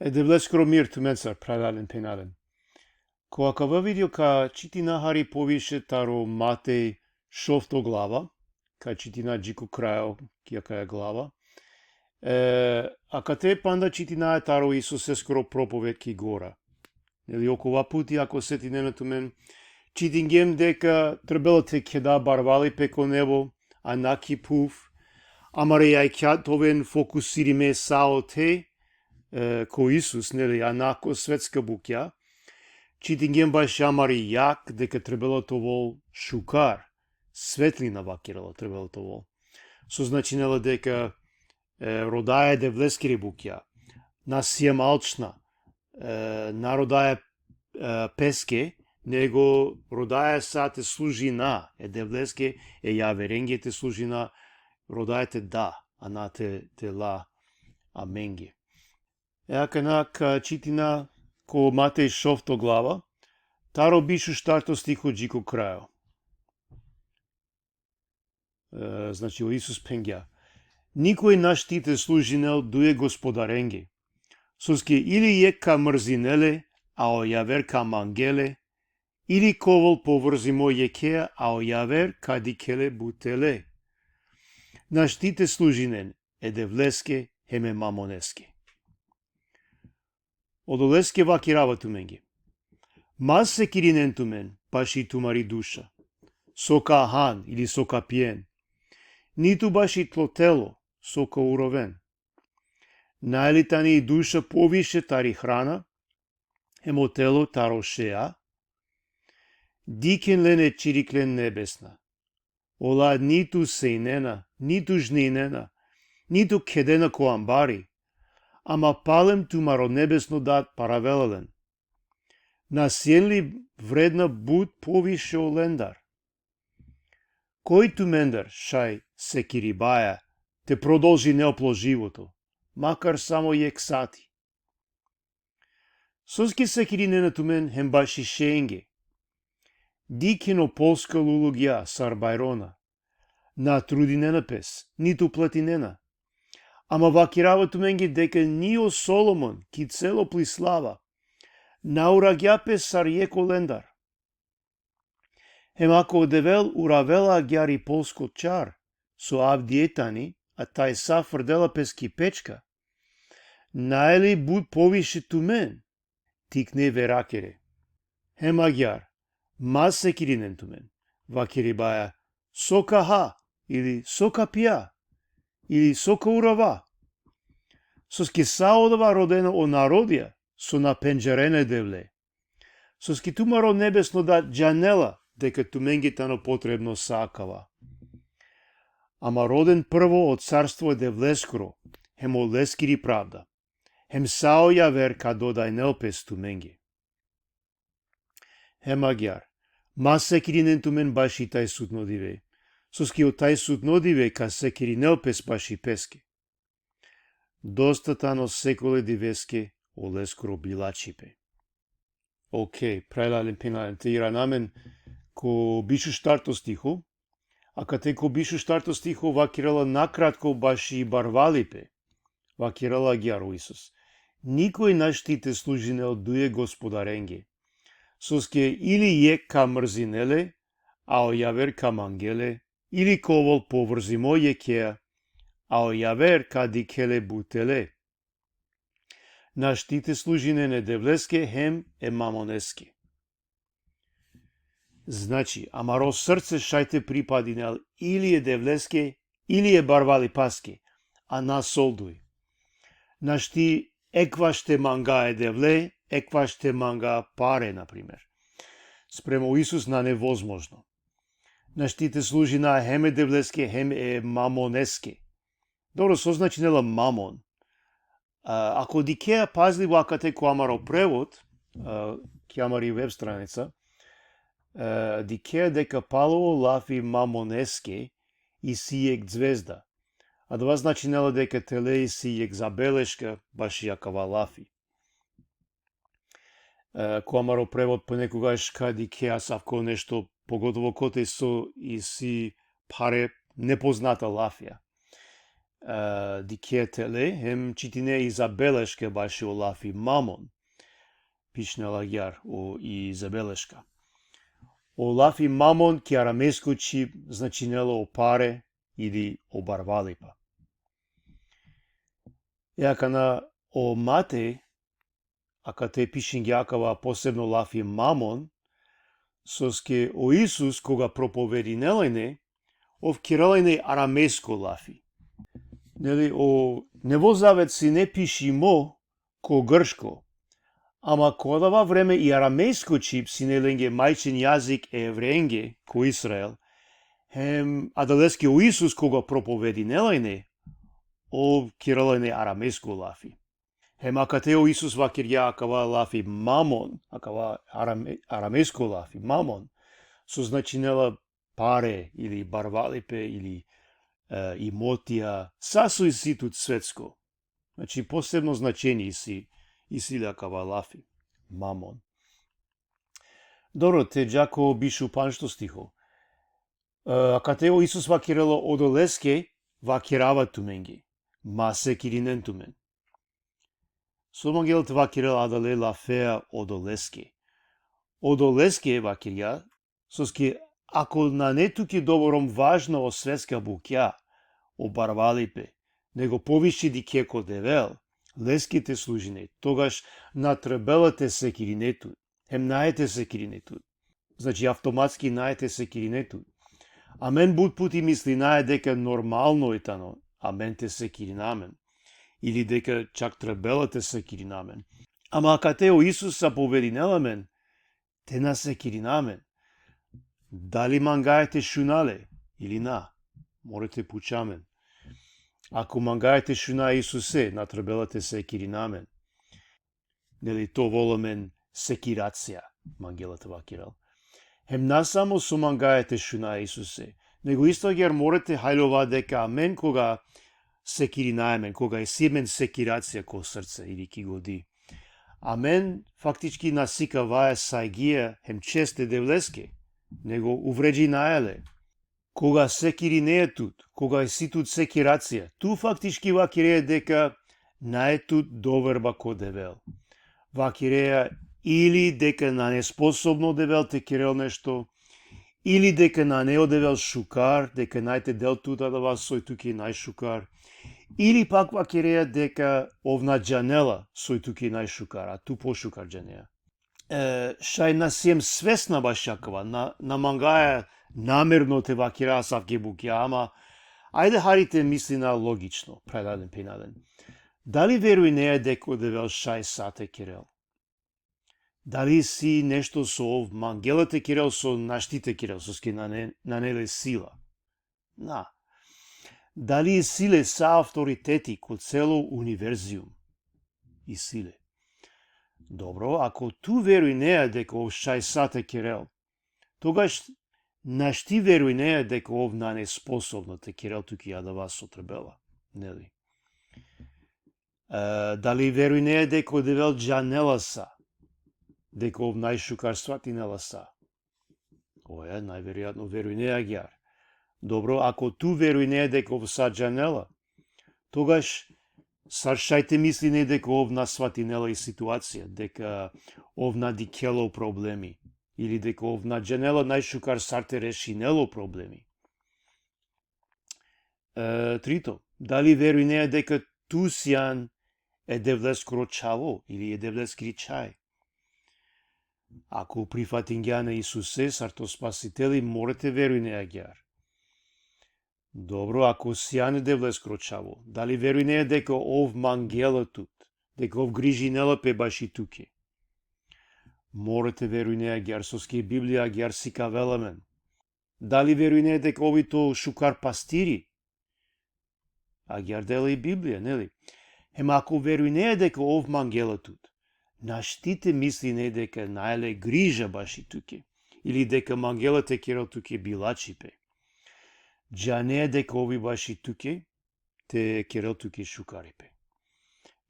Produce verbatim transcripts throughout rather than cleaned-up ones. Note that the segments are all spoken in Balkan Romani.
E Devleskoro mir tumencar, phralalen, phenjalen. Ko akava video ka čitina hari poviše taro Matej šovto glava, ka čitina dži ko krajo ki akaja glava. E, akate panda čitinaja taro Isuseskoro propoved ki gora. Neli, okova puti, ako setinena tumen, čitingjem deka trebela te keda barvalipe ko nebo, a na ki phuv, amare jakha te oven fokusirime sa ote, e, ko Isus, neli, a na ko svetska bukja. Čitingjem bašo amari jakh, deka trebela te ovel šukar, svetlina vakerela trebela te ovel. So značinela deka, e, rodaja e Devleskiri bukja, na siem alčna, e, na rodaja, e, peske, nego rodaja sa te služina e Devleske, e javerenge te služina, rodaja te da, a na te, te la amenge. E akana ka čitina ko Matej šovto glava, taro biš u štarto stiho dži ko krajo. E, znači, o Isus phengja: Nikoj našti te služinel duje gospodarenge, soske ili jekh ka mrzinel le, a o javer ka mangel le, ili ka ovel povrzimo jekhea, a o javer ka dikhel le butele. Našti te služinen e Devleske hem e mamoneske. Odoleske vakirava tumenge: Ma sekirinen tumen baši tumari duša, so ka han ili so ka pijen, nitu baši tlo telo, so ka uroven. Nane li tani i duša poviše tari hrana, hem o telo taro šeja? Dikhen len e čiriklen nebesna. Ola nitu sejnena, nitu žnejnena, nitu khedena ko ambari, ama palem tumaro nebesno Dad paravela len. Na sien li vredna but poviše olendar? Koj tumendar šaj sekiribaja te prodolžinel plo životo, makar samo jekh sati? Soske sekirinena tumen hem baši šeenge? Dikhen o polska lulugja sar bajrona. Na trudinena pes, nitu platinena. Ama vakirava tumenge deka ni o Solomon, ki celo pli slava, na uragja pes sar jekh olendar. Hem ako o Devel uravela agjaar i polsko čar, so avdive tani, a taj sa frdela pes ki pečka, nane li but poviše tumen, tikne verakere? Hem agjaar, ma sekirinen tumen, vakiribaja: So ka ha, ili so ka pija, ili so ka urava? Soske sa odova rodena o narodija so na pendžarena e Devle. Soske tumaro nebesno Dad džanela deka tumenge tano potrebno sa akava. Ama roden prvo o carstvo e Devleskoro, hem oleskiri pravda, hem sa o javer ka dodajnel pes tumenge. Hem agjaar, ma sekirinen tumen baši taj sudno dive, soske o taj sudno dive ka sekirinel pes baši peske. Dosta tano sekole diveske oleskoro bilačhipe. Okej, phralalen, phenjalen, te irana amen ko biš u štarto stiho, akate ko biš u štarto stiho vakirela nakratko baši barvalipe, vakirela agjaar o Isus: Nikoj našti te služinel duje gospodarenge, soske ili jekh ka mrzinel le, a o javer ka mangel le, ili ka ovel povrzimo jekhea, a o javer ka dikhel le butele. Našti te služinen e Devleske hem e mamoneske. Znači, amaro srce šaj te pripadinel ili e Devleske, ili e barvalipaske, a na solduj. Našti ekvaš te manga e Devle, ekvaš te manga pare, na primer. Spremo Isus nane vozmožno. Našti te služina hem e Devleske, hem e mamoneske. Dobro, so značinela mamon? A, ako dikhea pazlivo akate ko amaro prevod, a, ki amari web stranica, a, dikhea deka palo o lafi mamoneske isi jekh zvezda. Adava značinela deka tele isi jekh zabeleška baši akava lafi. E, ko amaro prevod ponekogaš ka dikhea asavko nešto, pogotovo kote so isi phare nepoznata lafija. e, dikhe tele, hem čitine i zabeleške bašo lafi mamon. Pišinela agjaar o i zabeleška. O lafi mamon ki aramejsko čhib značinela o pare ili o barvalipa. E akana o Matej, akate pišingja akava posebno lafi mamon, soske o Isus koga propovedinela ine, ov kerela ine aramejsko lafi. Neli, o Nevo Zavet sine pišimo ko grško, ama ko adava vreme i aramejsko čhib sine lenge majčin jazik e Evrejenge ko Izrael, hem adaleske o Isus koga propovedinela ine, ov kerela ine aramejsko lafi. Hem akate o Isus vakergja akava lafi mamon, akava arame-, aramejsko lafi mamon, so značinela pare ili barvalipe ili, e, imotija, sa so isi tut svetsko. Znači, posebno značenje isi, isi le akava lafi mamon. Dobro, te dža ko biš u pandžto stiho. E, akate o Isus vakerela odoleske, vakerava tumenge, ma sekirinen tumen. So mangela te vakerel adale lafea odoleske? Odoleske vakergja, soske ako nane tuke doborom važna o svetska bukja, o barvalipe, nego poviše dikhe ko Devel, leske te služine, togaš na trebela te sekirine tut, hem nae te sekirine tut. Znači, avtomatski nae te sekirine tut. Amen but puti mislinaja deka normalno i tano amen te sekirina amen, ili deka čak trebela te sekirina amen. Ama akate o Isus zapovedinela amen te na sekirina amen. Dali mangaja te šuna le ili na? Mora te puča amen. Ako mangaja te šuna Isuse, na trebela te sekirina amen. Neli, te ovel amen sekiracija, mangela te vakerel. Hem na samo so mangaja te šuna Isuse, nego isto agjaar mora te haljova deka amen koga sekirinaja amen, koga isi amen sekiracija ko srce ili ki godi, amen faktički na sikavaja sajgija hem čest e Devleske, nego uvredinaja le. Koga sekirinea tut, koga isi tut sekiracija, tu faktički vakerea deka nae tut doverba ko Devel. Vakerea ili deka nane sposobno Devel te kerel nešto, ili deka nane o Devel šukar, deka nae te del tut adava soj tuke najšukar, ili pak vakerea deka ov na džanela soj tuke najšukar, a tu pošukar džanea. E, šaj na siem svesna bašo akava, na, na mangaja namerno te vakera asavke bukja, ama ajde hari te mislina logično, phralalen, phenjalen. Dali verujnea deka o Devel šaj sa te kerel? Dali isi nešto so ov mangela te kerel, so našti te kerel, soske nane, nane le sila? Na. Dali isi le sa avtoriteti ko celo univerzijum? Isi le. Dobro, ako tu verujnea deka ov šaj sa te kerel, togaš našti verujnea deka ov nane sposobno te kerel tuke adava so trebela, neli? E, dali verujnea deka o Devel džanela sa, deka ov najšukar svatinela sa? Oja, najverojatno verujnea agjaar. Dobro, ako tu verujnea deka ov sa džanela, togaš sar šaj te misline deka ov na svatinela i situacija, deka ov na dikhela o problemi, ili deka ov na džanela najšukar sar te rešinel o problemi? E, trito, dali verujnea deka tu sian e Devleskoro čhavo ili e Devleskiri čhaj? Ako prifatingjan e Isuse sar to Spasiteli, mora te verujnea agjaar. Dobro, ako sian e Devleskoro čhavo, dali verujnea deka ov mangela tut, deka ov grižinela pe baši tuke? Mora te verujnea agjaar, soske Biblija agjaar sikavela amen. Dali verujnea deka ov i to šukar pastiri? Agjaar dela i Biblija, neli? Hem ako verujnea deka ov mangela tut, našti te misline deka nae le griža baši tuke, ili deka mangela te kerel tuke bilačhipe. Džanea deka ov i baši tuke, te kerel tuke šukaripe.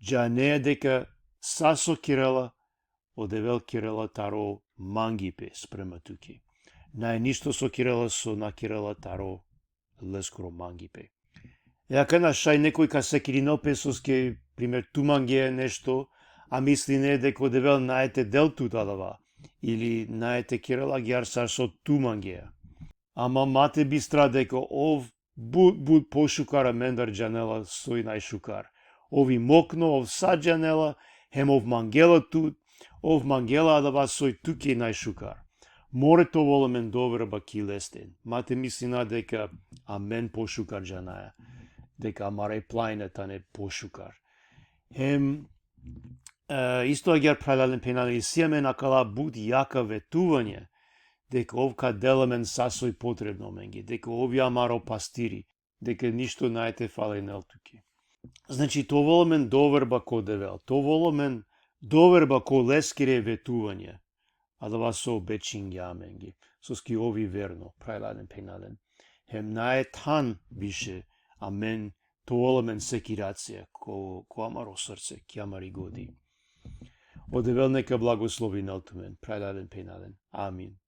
Džanea deka sa so kerela, o Devel kerela taro mangipe sprema tuke. Nae ništo so kerela so na kerela taro leskoro mangipe. E akana šaj nekoj ka sekirinel pe soske, primer, tu mangea nešto, a misline deka o Devel nae te del tut adava, ili nae te kerel agjaar sar so tu mangea. Ama ma te bistra deka ov but, but pošukar amendar džanela soj najšukar. Ov i mokno, ov sa džanela, hem ov mangela tut, ov mangela adava soj tuke najšukar. Mora te ovel amen doverba ki leste. Ma te mislina deka amen pošukar džanaja, deka amare planina tane pošukar. Hem, e, isto agjaar, phralalen phenjalen, isi amen akala but jaka vetuvanje, deka ov ka del amen sa soj potrebno amenge, deka ov i amaro pastiri, deka ništo nae te falinel tuke. Znači, te ovel amen doverba ko Devel, te ovel amen doverba ko leskere vetuvanje, adava so obećingja amenge, soske ov i verno, phralalen phenjalen. Hem nae than više amen, te ovel amen sekiracija ko, ko amaro srce, ki amari godi. O Devel neka blagoslovinel tumen, phralalen phenjalen. Amin.